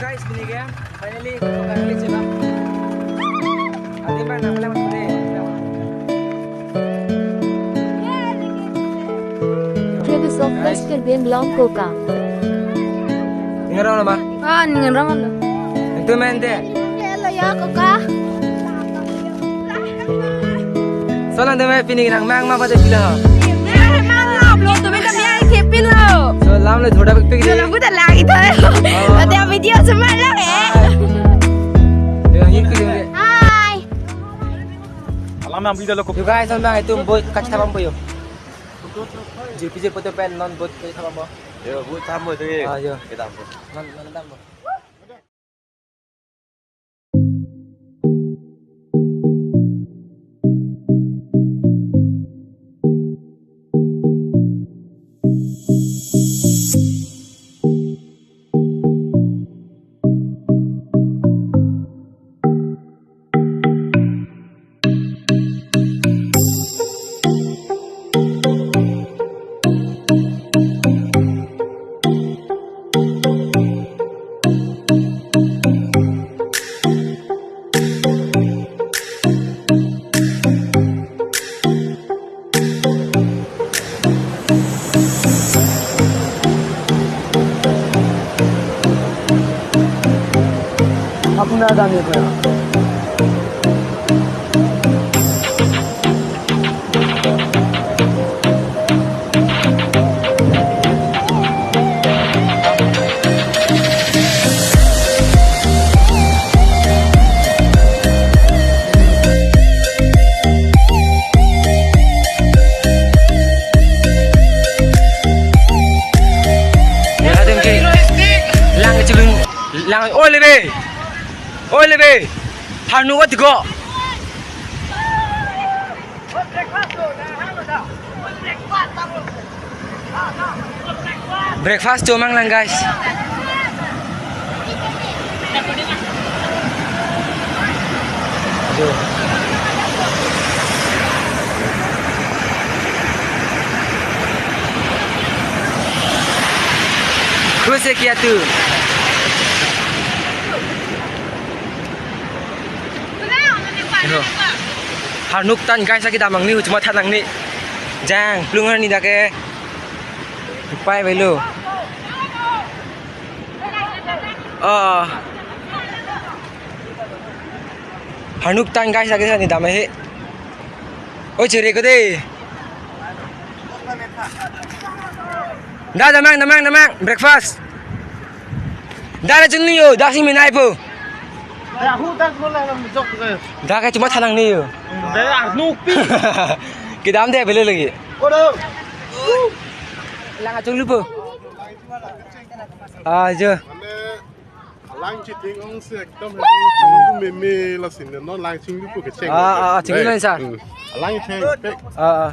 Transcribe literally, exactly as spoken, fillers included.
Guys, pini ke finally, kita akan beli cilok. Adi pa, nama lang, adi. Travis of West Karbi Anglong Koka. Ningrong lo ma? Ah, ningrong lo. Itu main deh. Hello ya, Koka. So, nang deme pini nang mang ma pade pilo. Mang ma lo, belum tuh minta biar kepin lo. So, lam lo jhoda pik pik. Yo, lam kita lagi tuh. Oh. Ada video semalam ya. Yo, ikut yo. Hai. Alam yang video lo. Yo guys, nang itu boy kac thabam boy yo. Jirpi jirpi to pen non boy kac thabam boy. Yo, boy thabam boy tuh. Ah, yo. Kita boy. Non, non thabam boy. আপোনাৰ দামী পৰা। Latum ke lang kecilun lang, oi lebe, oi lebe, hanu wat go. Breakfast chomang lang, guys. Aduh. Khush hai kya tu? Yo. Harnuk tan guys, lagi damang ni, cuma thanang ni. Jang, plung ni dak ke. Pai belo. Ah. Harnuk tan guys, lagi sa ni dam he. Oi, chere ko de. Da, damang, damang, damang, breakfast. Da, da, chun yo, da, sing minai po. Ya, hu, da, ko la, la, jok, eh. Da, ka cuma thanang ni yo. Da, ya, nu, pi. Kedam de, belo lagi. Oro. Lang achung lupo. Ah, jo. Mane, lang chithing ong si ekdom heavy, chinglu meme la sin, non lang chinglu pu kecheng. Ah, ah, chinglu lang sa. Hmm. Lang cheng, pek. Ah, ah.